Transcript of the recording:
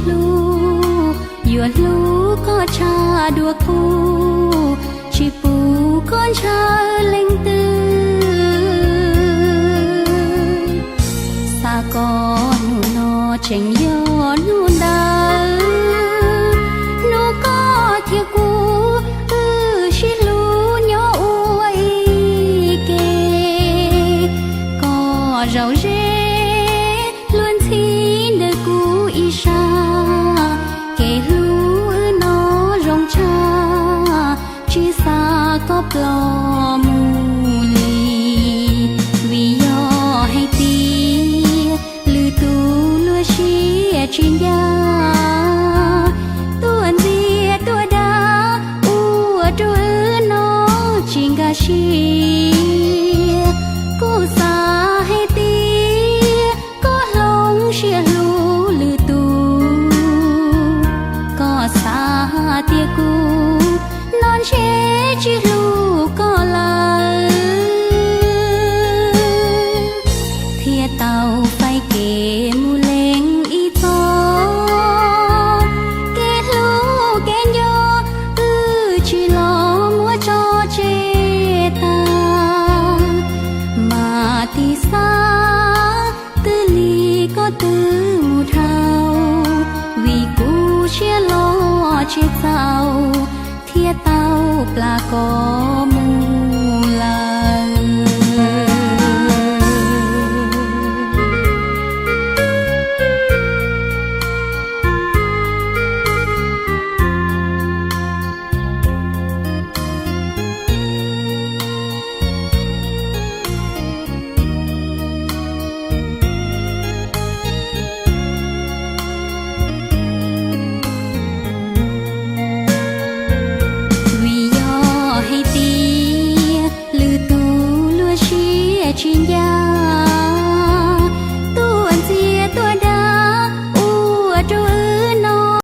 hlub, yuav hlub koj tshaj dua kuv, tsis pub koj ntshaw leej twg. Xav kom hnub no tseem yog hnub ntawd, hnub koj thiab kuv wb sib hlub nyob ua ib ke. Koj zaum ze luag ntxhi ntawm kuv ib sab, kev hlub wb no zoo tshaj, tsis xav kom ploj mus li. Vim yog hais tias lwm tus luag siab tsis ncaj, tuaj ntxias tuaj dag ua rau wb no tsis nkag siab. Kuv xav hais tias koj hloov siab hlub lwm tus, koj xav tias kuv no ntshe tsis hlub koj lawm, thiaj tau faib kev mus leej ib txoj. Kev hlub kev nco wb tsis los muab tso tseg tag, mas tig xav twb li koj twb mus dhau, vim kuv siab loj tsis txaus thiaj tau plam koj mus.